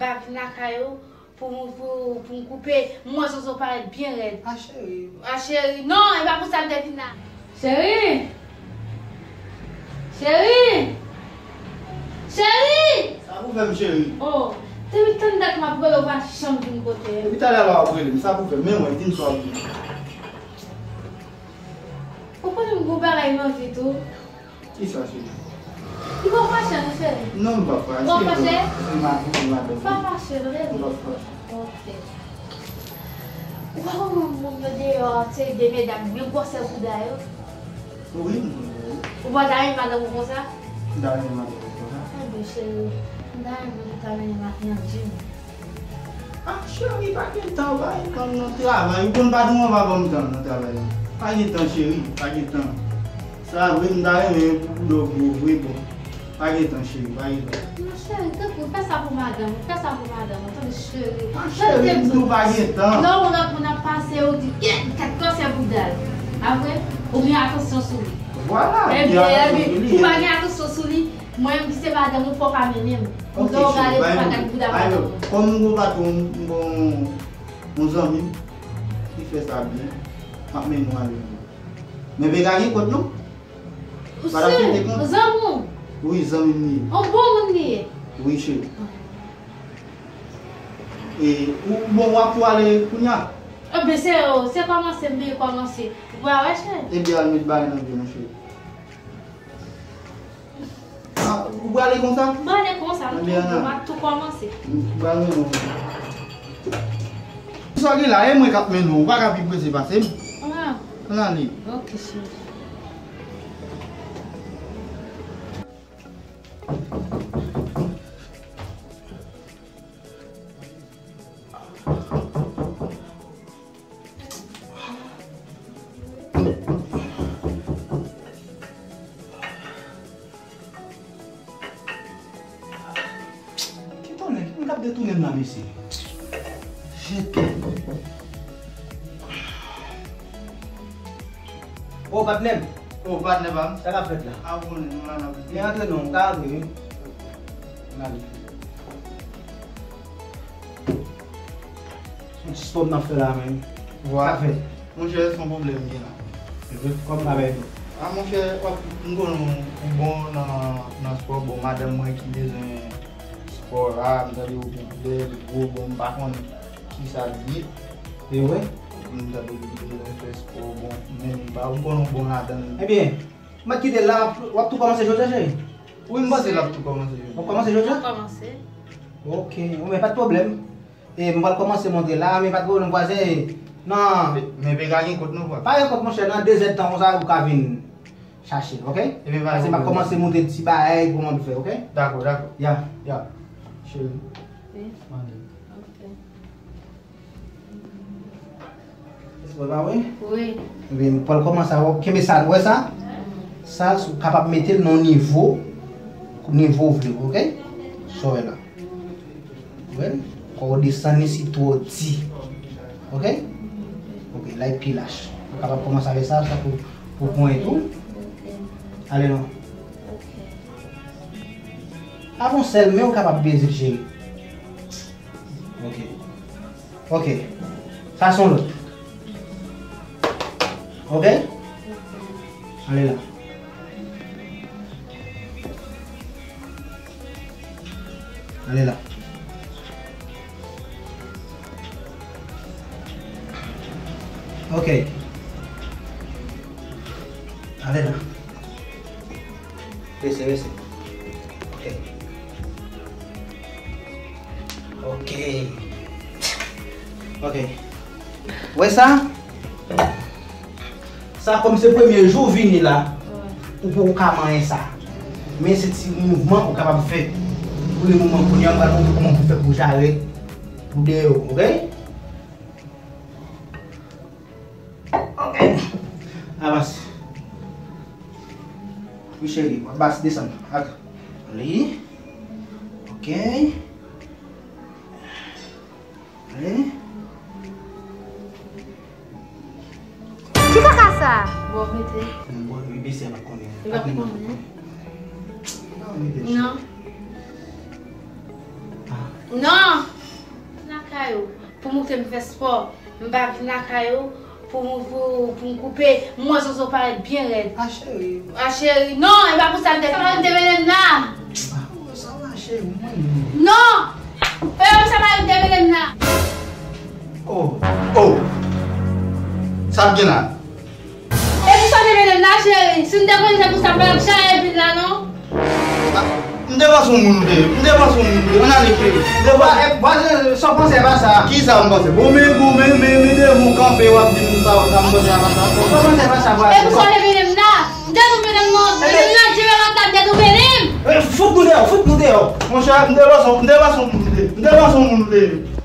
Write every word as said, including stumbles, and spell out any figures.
M pa vin lakay ou pou, pou, pou m koupe. M wè zozo parèt byen rèd. A cheri. A cheri. Non, e pa pou sa m te vin la. Cheri! Cheri! Cheri! Sa pou fè m, cheri? Oh, depi tann dat m ap rele w pa janm vin kote m. Depi talè a w ap rele m, sa pou fè m? Men mwen, di m sa w ap di. Ou konnen m gon bagay m anvi tou. Kisa, cheri? Li pa fache, non, cheri? Non, m pa fache. Ou pa fache? Se ma-, se madanm. Pa fache, non, cheri? M pa fache. Ok. Ou pa konn moun yo deyò, se de medam, menm gwosè bouda yo. Wi, m konnen. Ou pa ta renmen madanm ou konsa? M ta renmen madanm ou konsa. Enben, cheri, m ta renmen ou ta mennen m ak Nandjin. Ah, cheri, pa gen tan, pa gen tan nan travay. Ou konn patwon an pa ban m tan nan travay la. Pa gen tan, cheri, pa gen tan. Sa vre, m ta renmen pou bouda w pou ou vre, bon. Pa gen tan, cheri, pa gen tan. Non, cheri, tanpri, fè sa pou madanm ou, fè sa pou madanm ou, tande, cheri. Ah, cheri, m di w pa gen tan. Lè w wè lòt moun ap pase, ou di, "Gad, gad gwosè bouda l." Apre, ou gen atansyon sou li. Vwala, ebyen, ebyen, ou pa gen atansyon sou li, mwen menm ki se madanm ou, fò w ka mennen m. Ok, cheri, pa gen pwoblèm. Kòm m gon patwon, m gon yon zanmi m ki fè sa byen, m ap mennen w ale. Men pa gen kont non. Pa ta fete kont. Zanmi w? Wi, zanmi m li ye. Yon bon moun li ye? Wi, cheri. E, ou, bon, w ap tou ale kounye a? Enben, se, se kòmanse m vle kòmanse. Ou pa wè, cheri? Ebyen, al met bagay nan vye, monchè. Ah, ou prale konsa? M prale konsa, m ap tou kòmanse. M prale konsa. Sa gen la, e mwen k ap mennen w, ou pa ka pi prese pase m. Ah. Ann ale. Ok, cheri. Ki tonnè, ki moun k ap detounen m la, mesye? Jete. O, patnè m. O, patnè pa m. Sa k ap fèt la? A, ou konnen, nou la n ap viv. Li antre non, ou ka antre, wi. N ale. Se yon ti spò m ap fè la, menm. Sa fè. Monchè, se yon pwoblèm m gen la. Se vre? Kòm bagay tou. A, monchè, w ap, m konnen ou bon nan, nan spò. Bon, madanm mwen ki bezwen spò la, m tande ou gen bèl gwo, bon, m pa konn kisa l ye. E vre? M tande ou gen bezwen fè spò, bon, men m pa, m konnen ou bon ladan l. Ebyen, m ap kite l la, w ap, w ap tou kòmanse jodi a, cheri? Wi, m panse l ap tou kòmanse jodi a. W ap kòmanse jodi a? L ap kòmanse. Ok, bon, men pa t pwoblèm. E, m pral kòmanse montre la, men pa t gen pwoblèm, vwazen, e, nan. Men, men pa gen kont non, vwazen. Pa gen kont, monchè, nan de zèdtan konsa, ou ka vin chache l, ok? Ebyen, pa gen pwoblèm. Pase m ap kòmanse montre ti bagay, kòman pou fè, ok? Dakò, dakò. Ya. Ya. Cheri. Wi. Mande. Ok. Se pa vre? Wi. Ebyen, m pral kòmanse avè w. Kenbe sa, ou wè sa? Sa, ou kapab mete l nan nivo, nivo w vle, ok? Sa w wè la. Ou wè? Kò w desann li si twò di. Ok? Ok, la e pi lach. Ou kapab kòmanse avè sa, sa pou, pou pwen tou. Ale non. Avè yon sèl men ou kapab beze l, cheri. Ok. Ok. Sa se yon lòt. Ok? Ale la. Ale la. Ok. Ale la. Rese, rese. Ok. Ok. Ok. Wè sa? Sa kòm se premye jou w vini la, ou poko ka manyen sa. Men se ti mouvman ou kapab fè. Pou le moman kounye a, m pral montre w kòman pou fè pou jare pou dèyè w, ok? Ok. Avanse. Wi, cheri, w ap bas, desann. Ak li. Ok. Wi. Ki kaka sa? Bon, mete. Bon, li bese, l ap konnen. Li ap konnen. Non. Ah. Non! Vin lakay ou. Pou m montre m fè spò. M pa vin lakay ou pou m, pou, pou m koupe. M wè zozo parèt byen rèd. A cheri. A cheri. Non, e pa pou sa m te, sa pa m te mennen m la. Sa va cheri, mwen. Non! E pa pou sa pa m te mennen m la. Oh, oh. Sa ap gen la? E pou sa te mennen m la, cheri. Si m te konnen se pou sa, m pa t ap chayaye vin la, non. M te panse yon moun ou te ye. M te panse yon moun ou te ye. Ann ale, cheri. M te panse. Vwazen, sa w panse pa sa. Kisa m panse? Bon, men, bon, men, men, men, de moun kanpe, w ap di m sa, sa m panse pa sa. Sa w panse pa sa, vwazen? E pou sa te mennen m la. M te tou mennen m nan, mennen m nan djere lòt la, m te tou mennen m. E, fout nou deyò, fout nou deyò. Monchè, m te panse, m te panse yon moun ou te ye. M te panse yon moun ou te ye.